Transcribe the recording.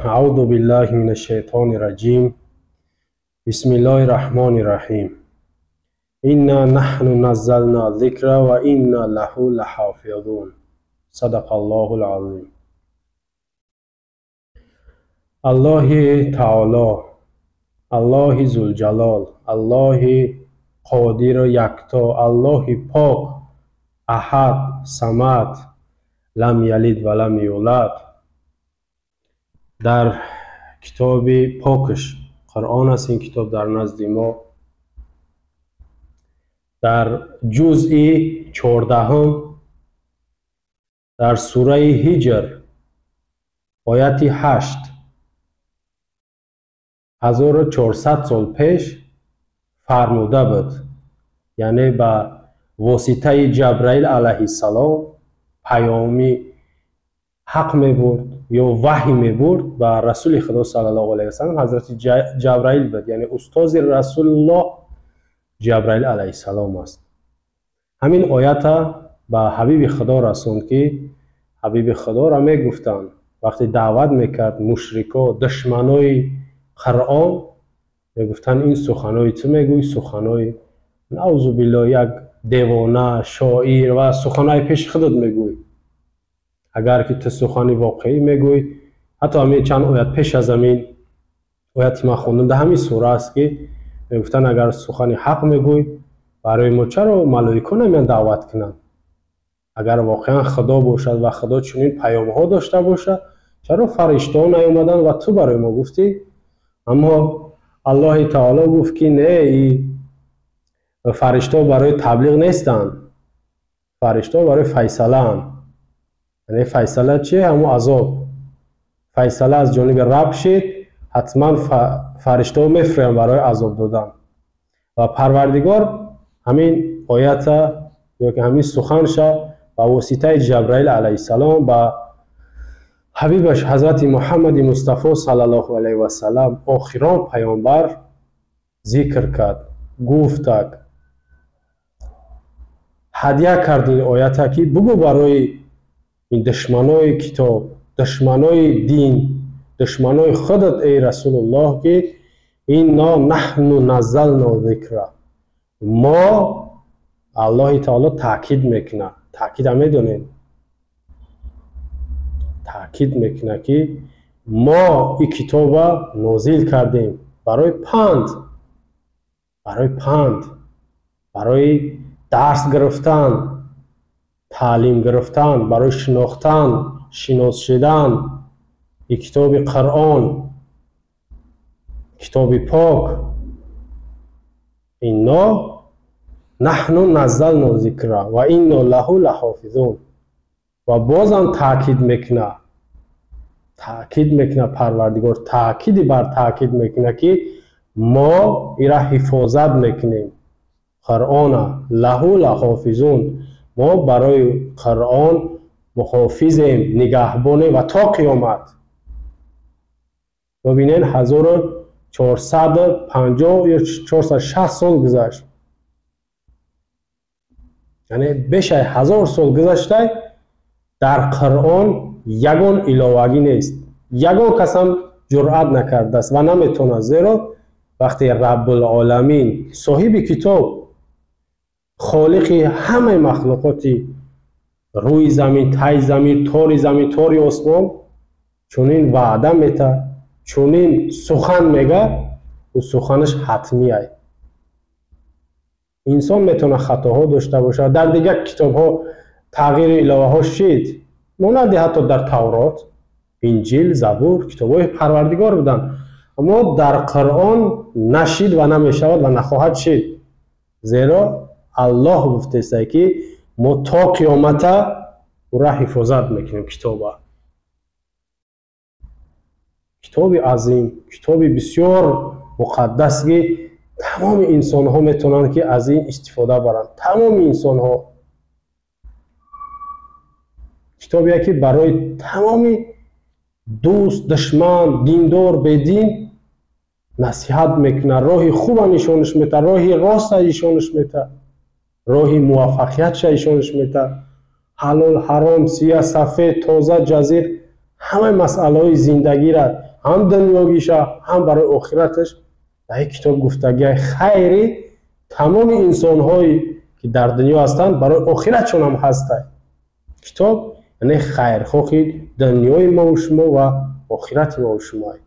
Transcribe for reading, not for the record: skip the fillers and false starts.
Аъузу биллаҳи минаш шайтони раҷим. Бисмиллоҳи раҳмони раҳим. Инна наҳну наззална зикра ва инна лаҳу лаҳофизун. Садақаллоҳул азим. Аллоҳи таоло, Аллоҳи зулҷалол, Аллоҳи қодиру якто, Аллоҳи пок, аҳад, самад, лам ялид ва лам юлад дар китоби покаш Қуръон аст. Ин китоб дар назди мо дар ҷузъи 14 дар сураи Ҳиҷр ояти 8 1400 сол пеш фармуда буд, яъне ба воситаи Ҷабраил алайҳиссалом паёми ҳақ мебурд ё ваҳй мебурд ба Расули Худо саллаллоҳу алайҳи васаллам. Ҳазрати Ҷабраил буд, яъне устози Расулуллоҳ Ҷабраил алайҳиссалом аст. Ҳамин оята ба ҳабиби Худо расонд, ки ҳабиби Худоро мегуфтанд вақте даъват мекард мушрико, душманои Қуръон мегуфтанд ин суханои ту мегӯй, суханои наузу биллоҳ як девона, шоир ва суханои пеши худат мегӯй. Агар ки ту сухани воқеӣ мегӯй, ҳатто ҳамин чанд оят пеш аз ҳамин ояти ман хондам дар ҳамин сура аст, ки мегуфтанд агар сухани ҳақ мегӯй, барои мо чаро малоико намеянд даъват кунанд? Агар воқеан Худо бошад ва Худо чунин паёмҳо дошта бошад, чаро фариштаҳо наомаданд ва ту барои мо гуфтӣ? Аммо Аллоҳи таоло гуфт, ки не, фариштаҳо барои таблиғ нестанд, фариштаҳо барои файсалаанд. Яъне файсала чие? Ҳамон азоб. Файсала аз ҷониби Раб шид, ҳатман фариштаҳо мефироянд барои азоб додан. Ва Парвардигор ҳамин оята ё ки ҳамин суханша ба воситаи Ҷабраил алайҳиссалом ба ҳабибаш ҳазрати Муҳаммади Мустафо саллаллоҳу алайҳи васаллам, охирон паёмбар, зикр кард, гуфтак, ҳадя кард ин оята, ки бугӯ барои ин душманои китоб, душманои дин, душманои худат, эй Расулуллоҳ, ки инно наҳну наззална зикра. Мо, Аллоҳи таоло таъкид мекунад, таъкида медонем, таъкид мекунад, ки мо ин китоба нозил кардем барои панд, барои панд, барои дарс гирифтан, таълим гирифтан, барои шинохтан, шинос шудан. Ин китоби Қуръон, китоби пок, инно наҳну наззална зикра ва инно лаҳу лаҳофизун. Ва бозам таъкид мекунад, таъкид мекунад Парвардигор, таъкиди бар таъкид мекунад, ки мо ира ҳифозат мекунем. Қуръона лаҳу лаҳофизун, мо барои Қуръон муҳофизем, нигаҳбонем ва то қиёмат. Бибинед, 1450 ё 460 сол гузашт, яъне бешай 1000 сол гузаштай, дар Қуръон ягон иловагӣ нест, ягон касам ҷуръат накардааст ва наметавонад, зеро вақте Раббулоламин, соҳиби китоб, холиқи ҳамаи махлуқоти рӯи замин, таи замин, тори замин, тори осмон чунин ваъда метаҳад, чунин сухан мегӯяд, ӯ суханаш ҳатмиай. Инсон метавонад хатоҳо дошта бошад, дар дигар китобҳо тағйиру иловаҳо шид, монанди ҳатто дар Таврот, Инҷил, Забур, китобҳои Парвардигор буданд, аммо дар Қуръон нашид ва намешавад ва нахоҳад шид, зеро Аллоҳ гуфтааст, ки мо то қиёмата ӯра ҳифозат мекунем. Китоба, китоби азим, китоби бисёр муқаддас, ки тамоми инсонҳо метавонанд, ки аз ин истифода баранд, тамоми инсонҳо. Китобе ки барои тамоми дӯст, душман, диндор, бедин насиҳат мекунад, роҳи хуба нишонаш метаҳад, роҳи роста нишонаш метаҳад, роҳи муваффақиятша нишонаш метаҳад. Ҳалол, ҳаром, сия, сафед, тоза, ҷазир, Ҳамаи масъалаҳои зиндагира, ҳам дунёгиша, ҳам барои охираташ дар ин китоб гуфтагиай. Хайри тамоми инсонҳое ки дар дунё ҳастанд, барои охиратшон ҳам ҳастай китоб, яъне хайрхоҳи дунёи мову шумо ва охирати мову шумоай.